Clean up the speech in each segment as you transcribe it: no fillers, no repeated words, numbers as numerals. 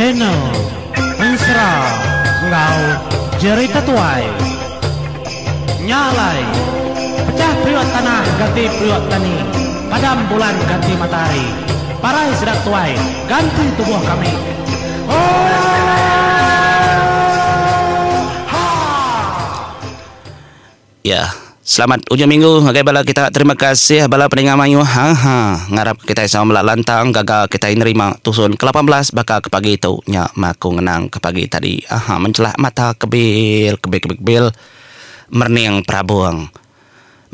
Channel Ensera enggau Jerita Tuai. Nya alai, pecah periuk tanah ganti periuk tani, padam bulan ganti matahari, parai sida tuai ganti tubuh kami. Oohaa! Ya. Selamat ujung minggu ngagai bala kita. Terima kasih bala peninga mayuh. Ha ha. Ngarap kitai sama bela lantang gaga kitai nerima tusun ke 18 baka ke pagi tu nya meh aku ngenang ke pagi tadi. Aha mencelak mata kebil kebil kebil kebil merening perabung.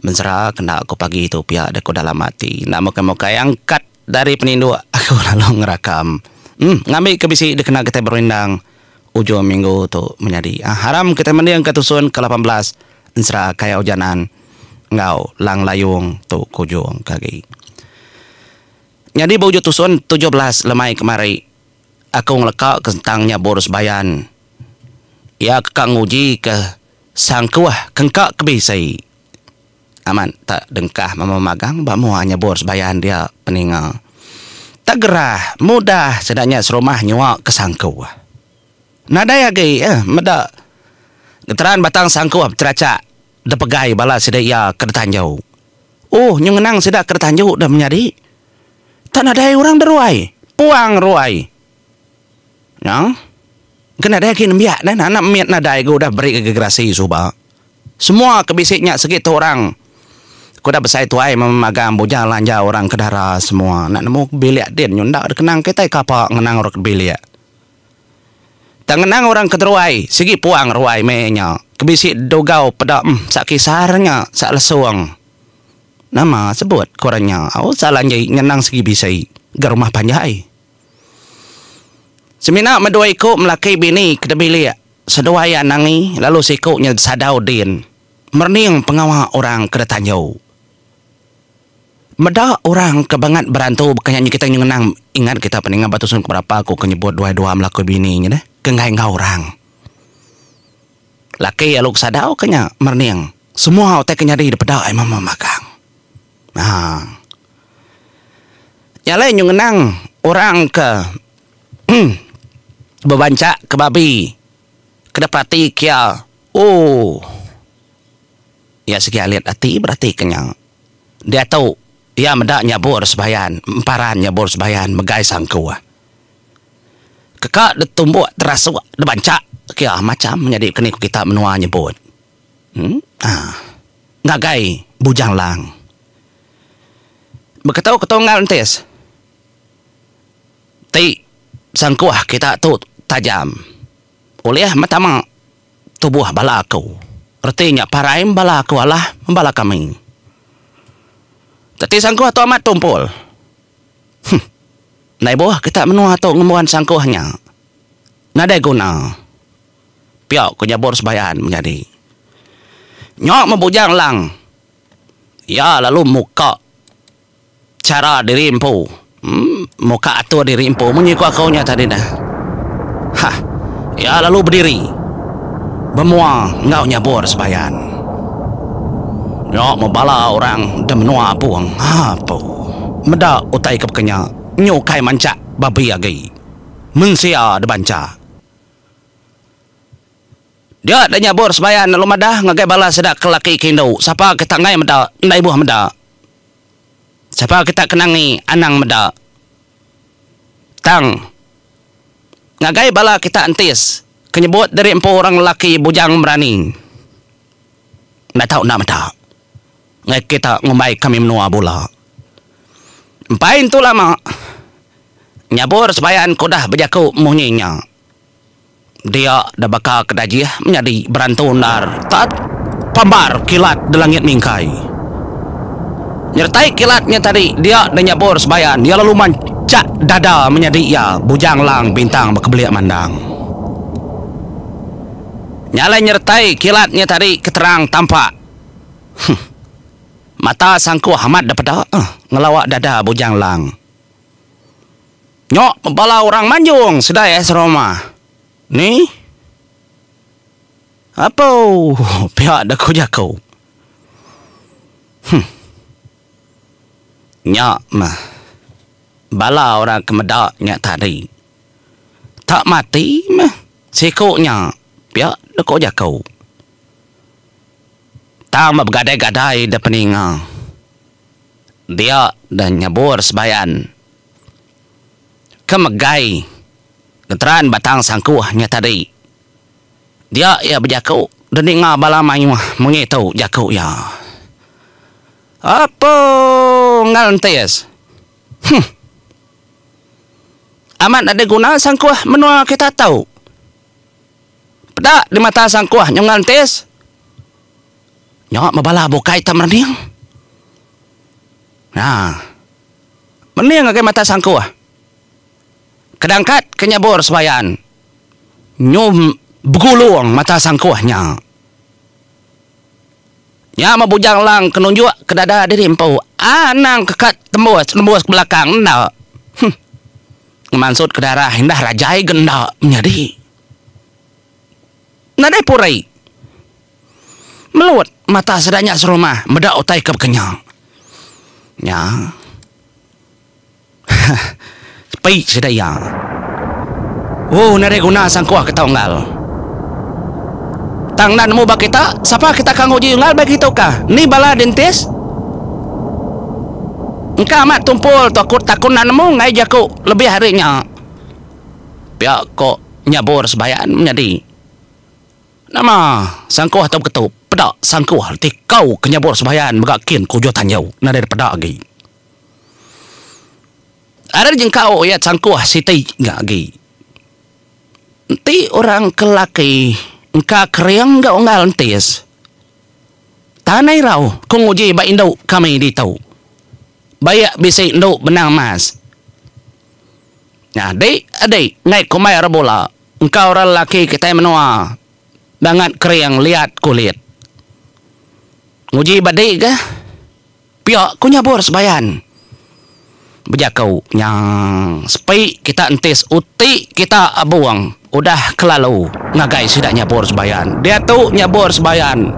Mensera kenda aku pagi tu pia deh ku dalam ati. Enda mukai mukai angkat dari peninduk aku lalu ngerakam. Em ngambi ke bisi dikena kitai berundang. Ujung minggu tu menyadi. Haram kitai mending ke tusun ke 18 ensera Kayau Janan enggau Lang Layung tu ke ujung ke agi. Nyadi ba ujung tusun 17 lemai kemari aku ngeleka ke sentang nya Bor Sebayan. Iya ke ka nguji ke sangkuh kengka ke bisi. Amat tak dengkah memagang ba mua nyebur sebayan dia peninga. Tak gerah mudah sida nya serumah nyua ke sangkuh. Nadai agi eh meda geteran batang sangkuh beterachak dipegai bala sida iya ke ditanju. Oh nyu ngenang sida ke ditanju deh menyadi. Tak nadai orang deruai, puang ruai. Nya. Ke nadai agi nembiak deh anak mit nadai ga udah beri ga gerasi suba. Semua ke bisi nya segi tu orang ke udah besai tuai memagang bujang lanja orang ke dara semua enda nemu bilik din nyu enda kenang kitai kapa ngenang orang ke bilik. Tang ngenang orang ke teruai sigi puang ruai meh nya ke bisi dugau peda em sak kisar nya sak lesung. Nama sebut ku orang nya au salah nyi ngenang sigi bisi ga rumah panjai. Semina medua iku melaki bini ke dibilik seduai iya nangi lalu siku nya sadau din merening pengawa orang ke ditanju. Meda orang ke bangat berantu baka nya kita ngenang ingat kita peninga ba tusun ke berapa aku ke nyebut duai dua melaki bini nya deh ke enggai enggau orang. Laki lalu ke sadau ke nya merening semua utai ke nyadi dipeda iya meh magang. Haa. Nya alai nyu ngenang orang ke bebanchak ke babi ke diperatika iya ooh iya sigi alit ati beratika nya. Diatu iya meda nyabur sebayan emparan nyabur sebayan megai sangkuh. Keka ditumbuk terasuk dibanchak ke iya macham nyadi keni ku kita menua nyebut. Haa. Ngagai Bujang Lang. Beketu ketu enggau entis. Ti sangkuh kita tu tajam ulih metama tubuh bala aku. Reti nya parai bala aku alah bala kami. Teti sangkuh tu amat tumpul. Huh. Ndai buh kita menua tu ngembuan sangkuh nya. Nadai guna. Pia ku Jabur Sebayan menyadi. Nya meh Bujang Lang. Iya lalu muka chara diri empu. Muka atur diri empu munyi ku aku nya tadi dah. Hah. Iya lalu bediri bemua enggau Nyabur Sebayan. Nya meh bala orang da menua Apung. Apu. Meda utai ke baka nya nyu ukai manchak babi agi. Mensia dibanchak. Dia da nyabur sebayan lalu madah ngagai bala sida ke laki ke indu, sapa kita enggai meda, enda ibuh meda. Sapa kita ke nangi, anang meda. Tang, ngagai bala kita entis ke nyebut diri empu orang lelaki bujang berani, enda tau enda meda. Ngagai kita ngumbai kami menua bula. Empai entu lama, nyabur sebayan ke udah bejaku munyi nya. Dia da baka ke dajih menyadi berantu endar tat pambar kilat di langit mingkai. Nyertai kilat nya tadi dia da nyabur sebayan iya lalu manchak dada menyadi iya Bujang Lang Bintang Bekebelik Mandang. Nya alai nyertai kilat nya tadi ke terang tampak. Huh. Mata sangkuh amat da peda ngelawa dada Bujang Lang. Nyok bala orang manjung sedai asrama. Ni? Apo pia da ku jaku. Huh. Nya meh bala orang ke meda nya tadi. Tak mati meh siku nya pia deka jaku. Tang ba begadai-gadai da peninga. Dia da nyebur sebayan ke megai genteran batang sangkuh nya tadi. Dia iya bejaku da ninga bala mayuh munyi tu jaku iya. Apo enggau entis. Huh. Amat nadai guna sangkuh menua kita tu. Peda di mata sangkuh nyunggal entis. Nya meh bala bukai te merening. Nya. Merening ngagai mata sangkuh. Kedangkat ke nyabur sebayan. Nyu begulung mata sangkuh nya. Nya meh Bujang Lang ke nunjuk ke dada diri empu. Anang kekat tembus nembus ke belakang enda. Huh. Ngemansut ke darah indah rajai ga enda menyadi. Nadai puri. Melut mata sida nya serumah meda utai ke baka nya. Nya. Sepi sida iya. Ooh nadai guna sangkuh kita unggal. Tang enda nemu ba kita, sapa kita ka nguji unggal ba kitu ka? Ni bala dentist? Engka amat tumpul tu aku takun enda nemu ngai jaku lebih ari nya. Pia ko nyabur sebayan menyadi. Nama sangkuh tu beketu peda sangkuh ti kau ke nyabur sebayan mega kin ke ujung tanjau nadai dipeda agi. Ari jengkau iya sangkuh siti ga agi. Enti orang ke laki engka kering ga unggal entis. Tanah irau ku nguji ba indu kami ditu. Baik bisi endu benang mas. Nyadi adi enggai kumbai orang bula engka orang laki kitai menua bangat kering liat kulit. Nguji ba di ga. Pia ku nyabur sebayan. Bejaku nya sepi kita entis uti kita abung udah kelalu ngagai sida nyabur sebayan. Diatu nyabur sebayan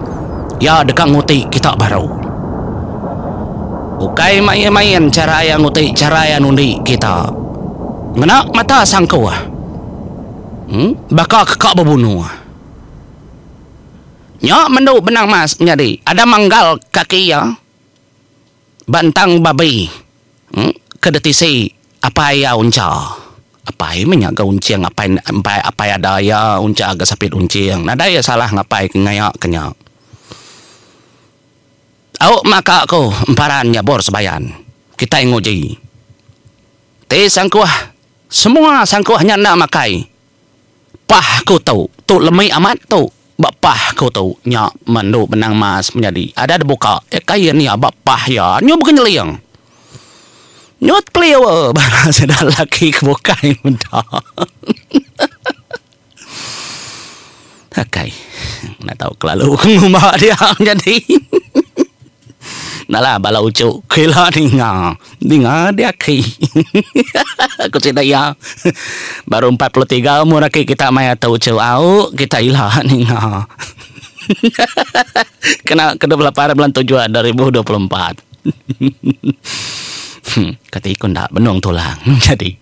iya deka nguti kita baru. Ukai main-main chara iya nguti chara iya nundi kita. Ngena mata sangkuh. Em baka ke ka bebunuh. Nya mendu benang mas menyadi ada manggal kaki iya ba entang babi ke ditisi apai iya uncha. Apai meh nya ga unching apai empai apai ada iya uncha ga sapit unching nadai iya salah ngapai ke ngaya ke nya. Au maka ku emparan nya bor sebayan kitai nguji. Ti sangkuh semua sangkuh nya enda makai. Pah aku tu, tu lemi amat tu. Ba pah aku tu, nya mendu benang mas menyadi. Ada dibuka iya kain iya ba pah iya nyu begenyeling. Nyut peliu bala sida laki ke bukai meda. Akai, enda tau kelalu ngumba dia menyadi. Enda lah bala uchu ke ila ninga. Ninga dia aki. Ku sida iya. Baru 43 umur aki kita maya tu uchu. Au kita ila ninga. Kena ke 28 hari bulan tujuh 2024. Kati ku enda benung tulang jadi.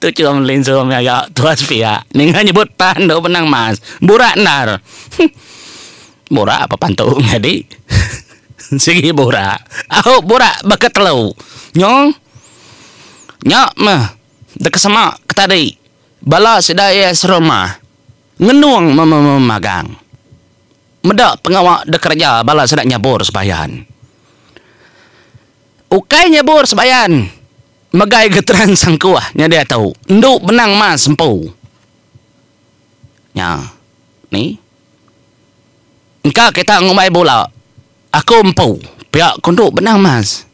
Tu chum linsu maya tuas pia. Ninga nyebut pan tu benang mas. Burak endar. Burak apa pantu nyadi. Sigi burak. Au burak baka telu. Nyong. Nya meh deka sema ke tadi bala sida iya serumah ngenung memagang. Meda pengawa deka kereja bala sida nyabur sebayan. Ukai nyabur sebayan megai geteran sangkuh nya diatu endu benang mas empu. Nya. Ni. Engka kita ngumbai bula, aku empu pia ku endu benang mas.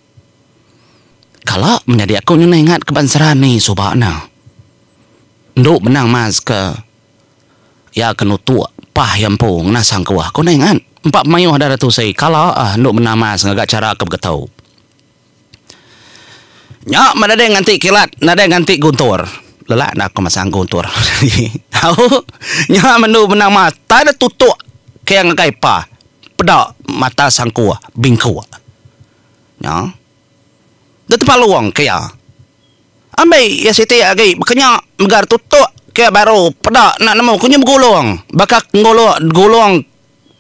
Kala menyadi aku nyunai ingat ke bansa ni suba ne. Endu benang mas ke iya ke nutuk pah iya empu ngena sangkuh aku enda ingat. Empa mayuh dara tusi kala ah endu benang mas ngaga chara ke begetu. Nya meh nadai nganti kilat, nadai nganti guntur. Lelak enda aku masang guntur. Au, nya mendu benang mata deh tutuk ke ngagai pa peda mata sangkuh bingkuk. Nya. Deh tepalung ke iya. Ambi iya siti agi baka nya mega tutuk ke baru peda enda nemu ku nya begulung baka ngulung gulung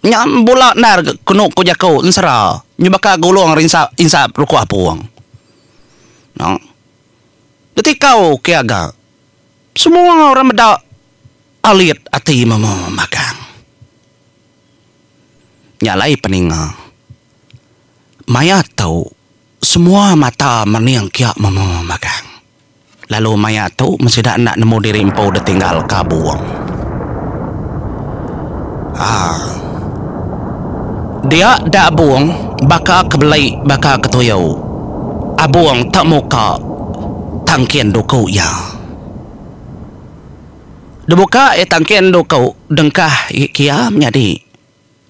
nya bula endar kenu ku jaku ensera nya baka gulung rinsa insap ruku apung. No. Ditikau ke aga semua orang meda alit ati memu magang. Nya alai peninga maya tu Semua mata mening kia memu magang. Lalu maya tu men sida enda nemu diri empu ditinggal ka buong. Haa. Dia da abung baka ke beli baka ke tuyu. Abung te muka tangkin duku iya. Dibuka iya tangkin duku dengkah kia menyadi.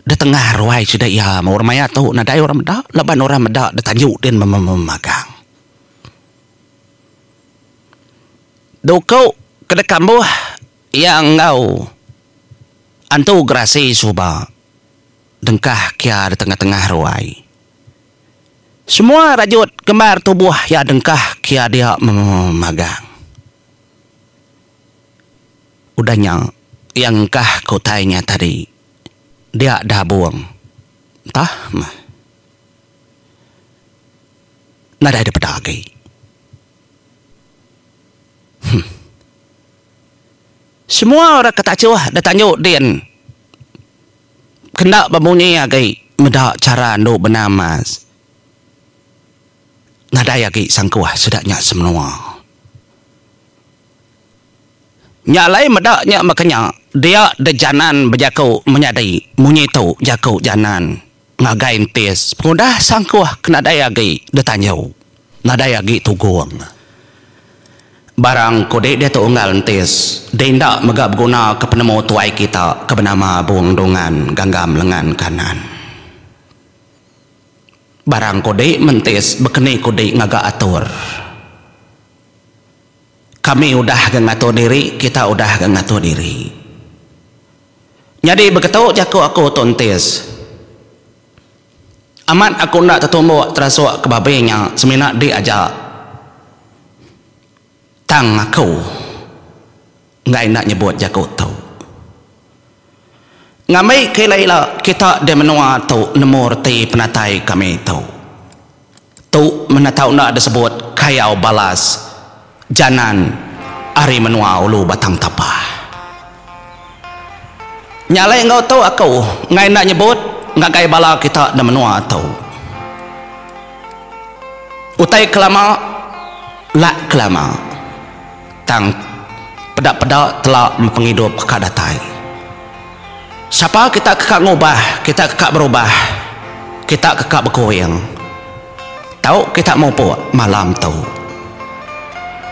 Di tengah ruai sida iya meh orang maya tu nadai orang meda laban orang meda da tanju din memagang. Duku ke dikambuh iya enggau antu gerasi suba dengkah kia di tengah-tengah ruai. Semua rajut gembar tubuh iya dengkah kia dia memagang. Udah nya, iya ngengkah ke utai nya tadi dia dabung. Entah meh. Nadai dipeda agi. Huh. Semua orang ke tachuh da tanju din kenda bemunyi agi meda chara endu benamas. Nadai agi sangkuh sida nya semenua. Nya alai meda nya baka nya, dia deh Janan bejaku menyadi munyi tu jaku Janan ngagai Entis pengudah sangkuh ke nadai agi deh tanju, nadai agi tugung. Barang ku dek diatu unggal Entis, deh enda mega beguna ke penemu tuai kita ke benama Bung Dungan Ganggam Lengan Kanan. Barang ku dek mentis bekeni ku dek ngaga atur. Kami udah ga ngatur diri, kita udah ga ngatur diri. Nyadi beketu jaku aku tu entis. Amat aku enda tetumbuk terasuk ke babi nya semina dik aja. Tang aku enggai enda nyebut jaku tu. Ngambi ke ila-ila kita di menua tu nemu reti penatai kami tu. Tu meh tau enda disebut kayau balas janan ari menua ulu Batang Tapah. Nya alai enggau tu aku enggai enda nyebut ngagai bala kita di menua tu. Utai ke lama lak ke lama tang peda-peda tela meh pengidup ke ka datai. Sapa kita ke ka ngubah, kita ke ka berubah, kita ke ka bekuing. Tau kita mupuk malam tu.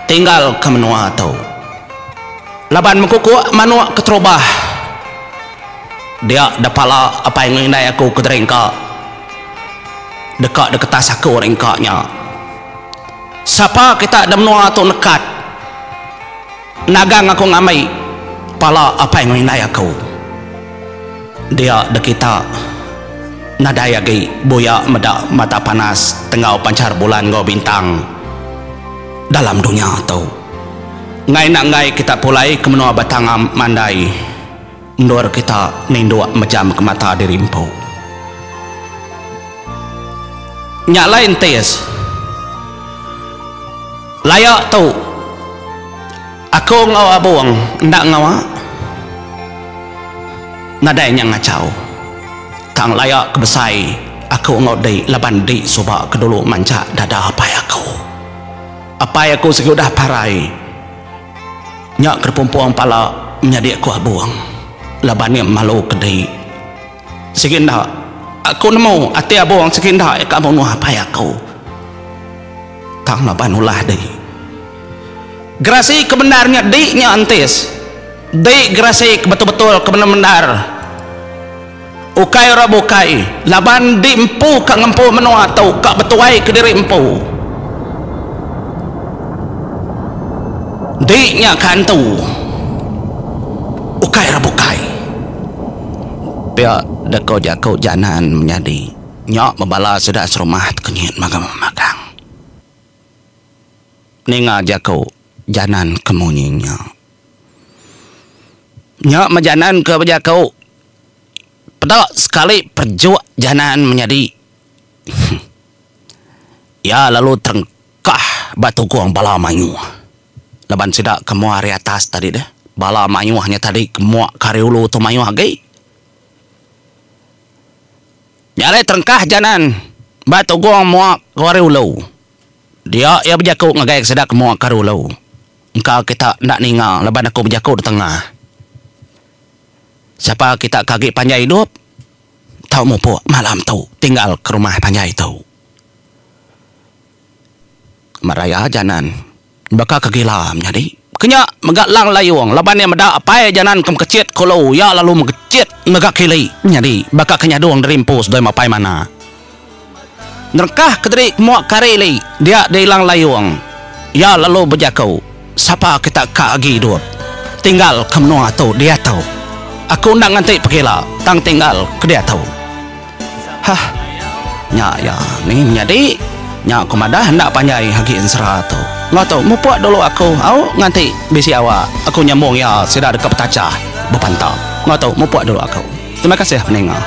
Tinggal ke menua tu. Laban mekukuk manuk keterubah dia da pala apai enggau indai aku ke deringka deka diketas aku ringka nya. Sapa kita da menua tu nekat. Nagang aku ngambi pala apai enggau indai aku. Dia dekita nadai agi buya meda mata panas tenggau panchar bulan enggau bintang dalam dunya tu. Enggai enda enggai kita pulai ke menua Batang Mandai endur kita ninduk mejam ke mata diri empu. Nya alai entis. Laya tu aku enggau Abong enda ngawa nadai nya ngachau. Tang laya ke besai aku enggau di laban di suba ke dulu mancha dada apai aku. Apai aku sigi udah parai nya ke dipumpung pala menyadi aku Abong laban iya malu ke di. Sigi enda. Aku nemu ati Abong sigi enda iya ka munuh apai aku. Tang laban ulah di. Gerasi ke bendar nya di nya entis. Di gerasi ke betul-betul ke bendar-bendar. Ukai orang bukai laban di empu ka ngempu menua tu ka betuai kediri empu. Di nya ka antu. Ukai orang bukai. Pia deka jaku Janan menyadi nya bebala sida serumah tekenyit magang-magang. Ninga jaku Janan ke munyi nya. Nya meh Janan ke bejaku. Peda sekali perejuk Janan menyadi. Iya lalu terengkah ba tugung bala mayuh. Laban sida ke mua ari atas tadi deh. Bala mayuh nya tadi ke mua ke ari ulu tu mayuh agi. Nya alai terengkah Janan ba tugung mua ke ari ulu. Dia iya bejaku ngagai sida ke mua ke ari ulu. Engka kita enda ninga laban aku bejaku da tengah. Sapa kita ke agi panjai idup tau mupuk malam tu tinggal ke rumah panjai tu. Meraya Janan baka ke gila menyadi. Ke nya mega Lang Layung laban iya meda apai Janan ke mekechit ke ulu iya lalu mekechit mega kili menyadi baka ke nyadung diri empu seduai mapai mana. Nerengkah kediri ke mua kari ili dia deh Lang Layung iya lalu bejaku sapa kita ka agi idup tinggal ke menua tu diatu. Aku enda nganti pegila tang tinggal ke diatu. Hah. Nya iya nih menyadi. Nya ku madah enda panjai agi ensera tu. Enggau tu mupuk dulu aku au nganti bisi awak aku nyambung iya sida deka betachah bepantap. Enggau tu mupuk dulu aku. Terima kasih peninga.